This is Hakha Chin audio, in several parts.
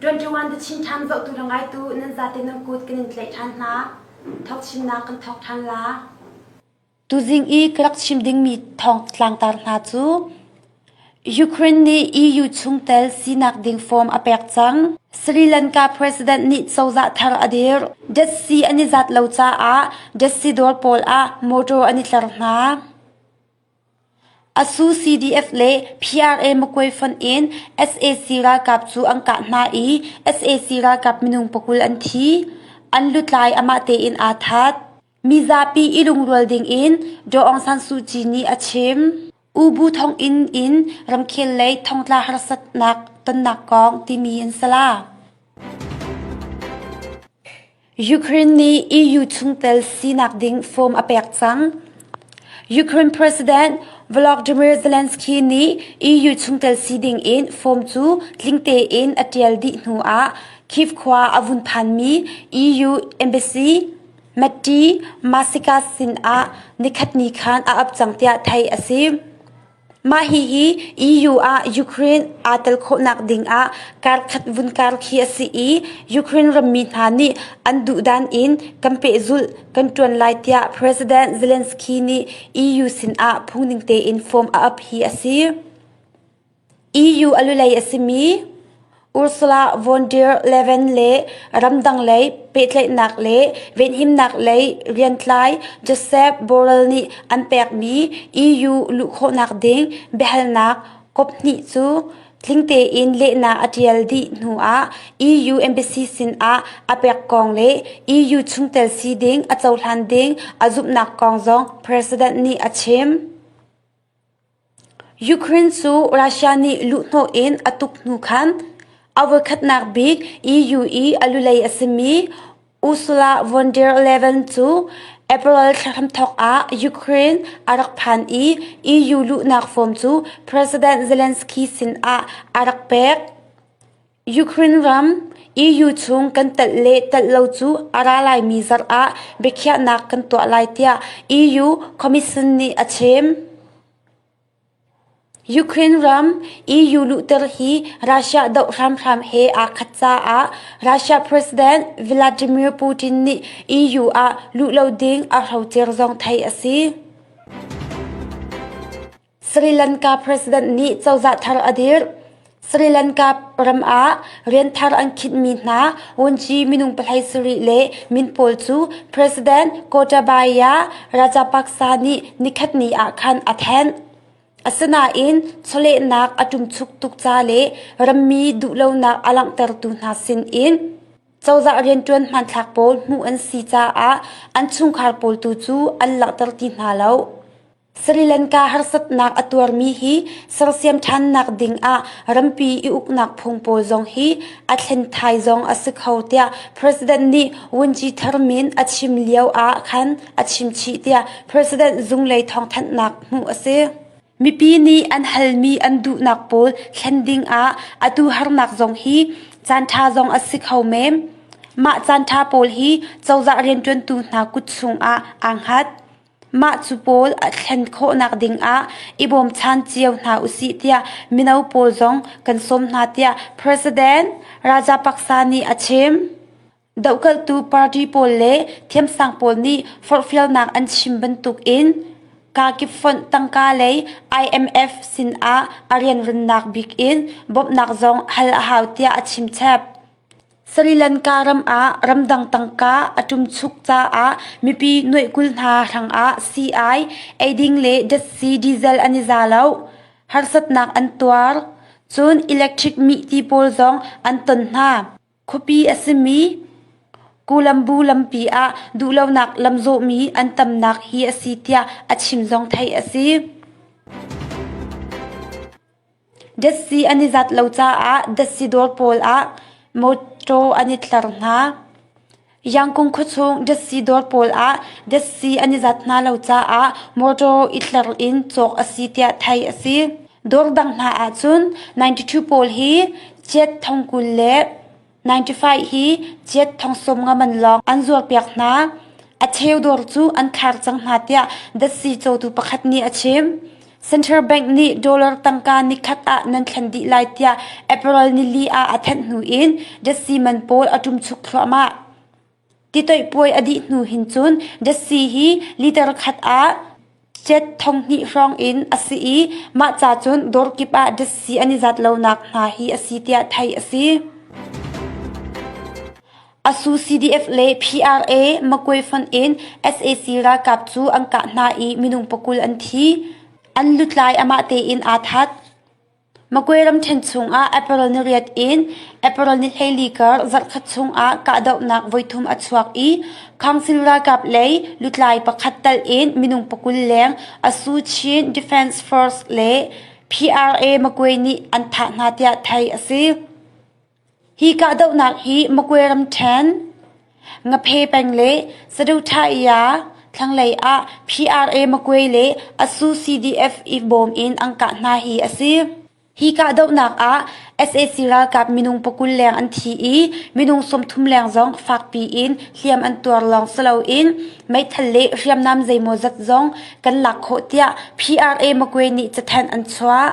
21 The Chin Times zohtu le ngaitu nan zate nan kut kan in tlaih ṭhan hna. Thawk chimnak kan thawk ṭhan la. Tuzing i ka rak chim dingmi thawng tlangtar hna cu Ukraine nih EU chungtel sinak ding form a pek cang. Sri Lanka president nih cozah thar a dirh. Datsi an i zat lo caah datsi dawr pawl ah motor an i tlar hna. Asu CDF le PRA Magway fonh in sac ralkap cu an kah hna i sac ralkap minung pakul an thi. An lutlai amah tein aa that. Mizapi i lungrual dingin Daw Aung San Suu Kyi nih a chim. U Bu thonginn in ramkhel lei thongtla harsatnak tonnak kong timi an si la. Ukraine nih EU chungtel sinak ding form a pek cang. Ukraine President Volodymyr Zelensky nih EU chungtel si ding in form cu tling tein a ṭial dih hnu ah Kyiv khua a vun phanmi EU embassy Matti Maasikas sin ah nikhatni khan a ap cang tiah theih a si. Mah hihi EU ah Ukraine aa tel khawhnak dingah karkhat vun kar khi a si i Ukraine rammi hna nih an duhdan in kan pehzulh kan ṭuan lai tiah President Zelensky nih EU sinah phungning tein form a ap hi a si. EU a lulei a simi Ursula von der Leyen le ramdang lei pehtlaihnak le venhimnak lei riantlai Josep Borrell nih an pekmi EU luh khawhnak ding biahalnak kop hnih cu tling tein lehnak a ṭial dih hnuah EU embassy sinah a pek kong le EU chungtel si ding a cohlan ding a zumhnak kong zong President nih a chim. Ukraine cu Russia nih luhhnawh in a tuk hnu khan a voikhatnak bik EU i a lulei a simi Ursula von der Leyen cu April thla hramthawk ah Ukraine a rak phan i EU luhnak form cu President Zelensky sinah a rak pek. Ukraine ram EU chung kan telh le telh lo cu a ra laimi zarh ah biakhiahnak kan tuah lai tiah EU Commission nih a chim. Ukraine ram EU luhter hi Russia doh hramhram he aa khat caah Russia President Vladimir Putin nih EU ah luh lo ding a hrocer zong theih a si. Sri Lanka President nih cozah thar a dirh. Sri Lanka ram ah rian thar an khinhmi hna Wunci minung pahlei sarih le min pawl cu President Gotabaya Rajapaksa nih nikhatni ah khan a thenh. Asinain chawlehnak a ṭumchuk tuk ca le rammi duhlonak a langhtertu hna sinin cozah rianṭuan hmanthlak pawl hmuh an si caah an chungkhar pawl tu cu an langhter ti hna lo. Sri Lanka harsatnak a tuarmi hi sersiam ṭhannak dingah rampi i uknak phung pawl zong hi a thlen thai zong a si kho tiah President nih Wunci thar min a chim lio ah khan a chim chih tiah President zunglei thawngthanhnak hmuh a si. Mipi nih an halmi an duhnak pawl thlen dingah atu harnak zong hi caanṭha zong a si kho men. Mah caanṭha pawl hi cozah rianṭuantu hna kut chungah aa hngat. Mah cu pawl a thlen khawhnak dingah i bawmchan cio hna usih tiah mino pawl zong kan sawm hna tiah President Rajapaksa nih a chim. Dohkalhtu party pawl le thiamsang pawl nih forhfialnak an chim bantukin kakip fonh tangka lei IMF sinah a rianrannak bik in bawmhnak zong hal a hau tiah a chim chap. Sri Lanka ram ah ramdang tangka a ṭumchuk caah mipi nuaih 20 hna hrangah sii-ai, eiding le datsi diesel an i za lo. Harsatnak an tuar. Cun electric mihti pawl zong an ton hna. Khuapi a simi Kulambu lampi ah duhlonak lamzawhmi an tamnak hi a si tiah a chim zong theih a si. Datsi an i zat lo caah datsi dawr pawl ah mawṭaw an i tlar hna. Yangkung khuachung datsi dawr pawl ah datsi an i zat hna lo caah mawṭaw i tlar in cawk a si tiah theih a si. Dawr dang hna ahcun 92 pawl hi chiat thong 20 le 95 hi chiat thong 50 man lawng an zuarpiak hna. A cheu dawr cu an khar cang hna tiah datsi cawtu pakhat nih a chim. Central Bank nih dollar tangka nikhat ah nan thlen dih lai tiah April nili ah a thanh hnu in datsi man pawl a ṭumchuk thluahmah. Titoih puai a dih hnu hin cun datsi hi liter khat ah cet 2000 hrawng in a si i mah ca cun dawr kip ah datsi an i zat lonak hna hi a si tiah theih a si. Asu CDF le PRA Magwe fonh in sac ralkap cu an kah hna i minung pakul an thi. An lutlai amah tein aa that. Magwe ramṭhen chungah April ni riat in April ni 14 kar zarhkhat chungah kahdohnak voithum a chuak i Council ralkap lei lutlai pakhat tal in minung pakul leng Asu Chin Defense Force le PRA Magwe nih an thah hna tiah theih a si. Hi kahdohnak hi Magwe ramṭhen, Ngaphe peng le Saduhthah-ya thlanglei ah PRA Magwe le Asu CDF i bawm in an kah hna hi a si. Hi kahdohnak ah sac ralkap minung pakul leng an thi i minung 30 leng zong fakpi in hliam an tuar lawng si loin meithal le hriamnam zeimawzat zong kan lak khawh tiah PRA Magwe nih cathanh an chuah.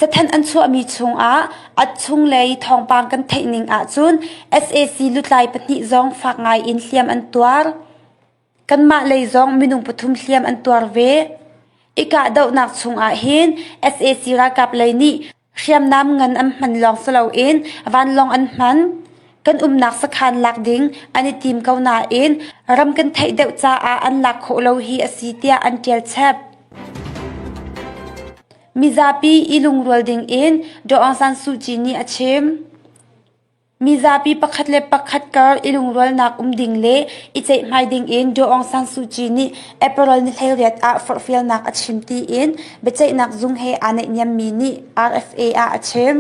Cathanh an chuahmi chungah a chunglei thawngpang kan theih ning ahcun sac lutlai pahnih zong fak ngai in hliam an tuar. Kanmah lei zong minung pathum hliam an tuar ve. I kahdohnak chungah hin sac ralkap lei nih hriamnam ngan an hman lawng si loin vanlawng an hman. Kan umnak sakhan lak ding an i tim ko nain ram kan theih deuh caah an lak khawh lo hi a si tiah an ṭial chap. Mizapi i lungrual dingin Daw Aung San Suu Kyi nih a chim. Mizapi pakhat le pakhat kar i lungrualnak um ding le i ceihmai dingin Daw Aung San Suu Kyi nih April ni 18 ah forhfialnak a chim tiin biaceihnak zung he aa naihniammi nih RFA ah a chim.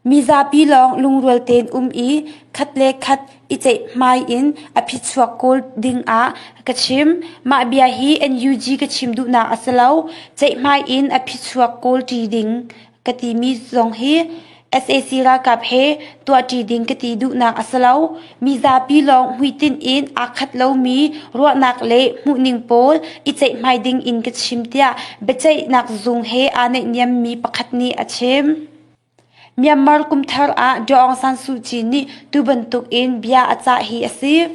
Mizapi lawng lungrual tein um i khat le khat i ceihmai in a phichuak kawl dingah ka chim. Mah bia hi NUG ka chim duhnak a si lo. Ceihmai in a phichuak kawlṭi ding ka timi zong hi sac ralkap he tuahṭi ding ka ti duhnak a si lo. Mizapi lawng hmuitinh in aa khat lomi ruahnak le hmuhning pawl i ceihmai ding in ka chim tiah biaceihnak zung he aa naihniammi pakhat nih a chim. Myanmar kumthar ah Daw Aung San Suu Kyi nih tu bantuk in bia a cah hi a si.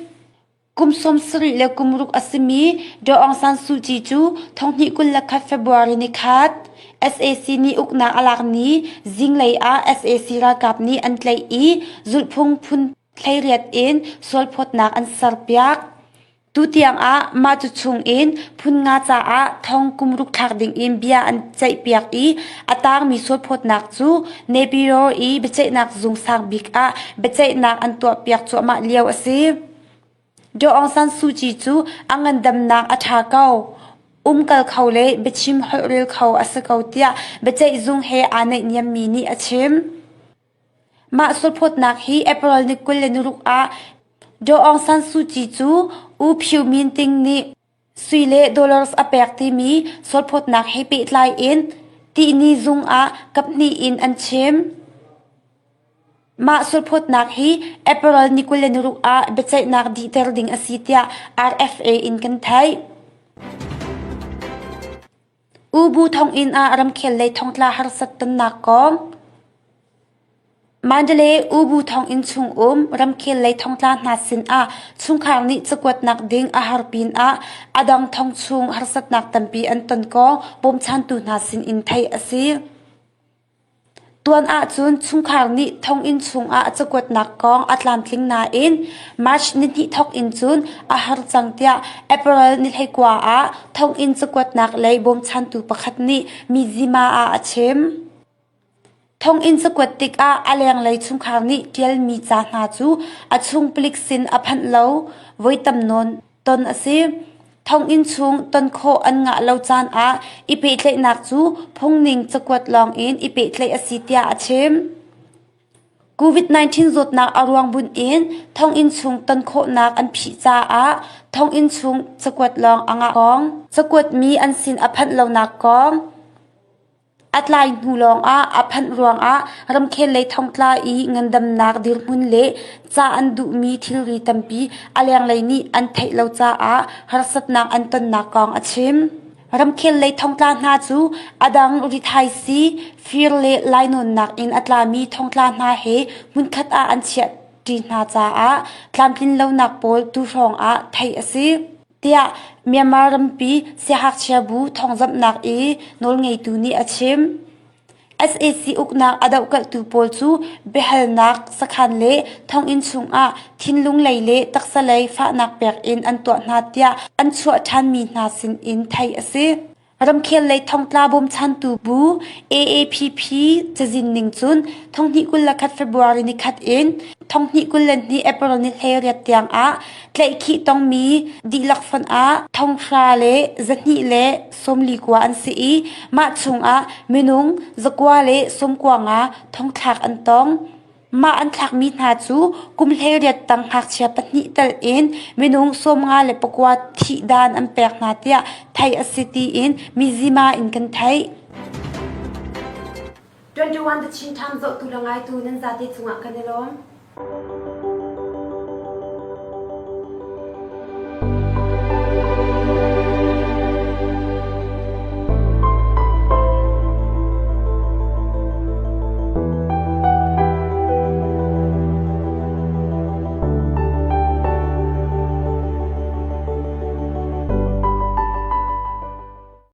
Kum 70 le kum ruk a simi Daw Aung San Suu Kyi cu 2021 February ni khat sac nih uknak a lak ni zinglei ah sac ralkap nih an tlaih i zulhphung phun 18 in sualphawtnak an serpiak. Tutiang ah mah cu chungin phun nga caah thong kum ruk thlak dingin bia an ceihpiak i a tangmi sualphawtnak cu Naypyidaw i biaceihnak zung sang bik ah biaceihnak an tuahpiak cuahmah lio a si. Daw Aung San Suu Kyi cu a ngandamnak a ṭha ko. Umkal kho le biachim holhrel kho a si ko tiah biaceihzung he aa naihniammi nih a chim. Mah sualphawtnak hi April ni 26 ah Daw Aung San Suu Kyi cu U Phyu Min Ting nih sui le dollars a pek timi sualphawtnak he pehtlai in tihni zung ah kaphnih in an chim. Mah sualphawtnak hi April ni 26 ah biaceihnak dihter ding a si tiah RFA in kan theih. Ubu thonginn ah ramkhel lei thongtla harsat tonnak kong. Mandalay Ubu thonginn chungum ramkhel lei thongtla hna sinah chungkhar nih cakuatnak ding a har pinah a dang thong chung harsatnak tampi an ton kong bawmchantu hna sinin theih a si. Tuan ahcun chungkhar nih thonginn chungah cakuatnak kong a tlamtling nain March nihnih thawk in cun a har cang tiah April ni 19 ah thonginn cakuatnak lei bawmchantu pakhat nih Mizzima ah a chim. Thonginn cakuat tikah a lenglei chungkhar nih ṭialmi ca hna cu a chung palik sin a phanh lo voi tam nawn ton a si. Thonginn chung ton khawh an ngah lo caan ah i pehtlaihnak cu phungning cakuat lawngin i pehtlaih a si tiah a chim. COVID-19 zawtnak a ruang bunh in thonginn chung ton khawhnak an phih caah thonginn chung cakuat lawng a ngah kong, cakuatmi an sin a phanh lonak kong, A tlai hnu lawngah a phanh ruangah ramkhel lei thongtla i ngandamnak dirhmun le ca an duhmi thilri tampi a lenglei nih an theih lo caah harsatnak an tonnak kong a chim. Ramkhel lei thongtla hna cu a dang rithaisii, fir le lainawnnak in a tlami thongtla hna he hmunkhat ah an chiahṭi hna caah tlamtlinlonak pawl tuhrawng ah theih a si. Tiah Myanmar rampi siangngakchia bu thawngzamhnak i nawlngeitu nih a chim. Sac uknak a dohkalhtu pawl cu biahalnak sakhan le thonginn chungah thinlung lei le taksa lei fahnak pek in an tuah hna tiah an chuah ṭhanmi hna sinin theih a si. Ramkhel lei thongtla bawmchantu bu AAPP cazin ning cun thonghnih 21 February nikhat in thonghnih 22 April ni 18 tiang ah tlaihkhih tongmi dihlak fonh ah thonghra le zahnih le 49 an si i mah chungah minung zakua le sawmkua nga thongthlak an tong. Mah an thlakmi hna cu kum 18 tang ngakchia pahnih tel in minung 59 thihdan an pek hna tiah theih a si tiin Mizzima in kan theih. 21 The Chin Times zohtu le ngaitu nan zate cungah kan i lawm.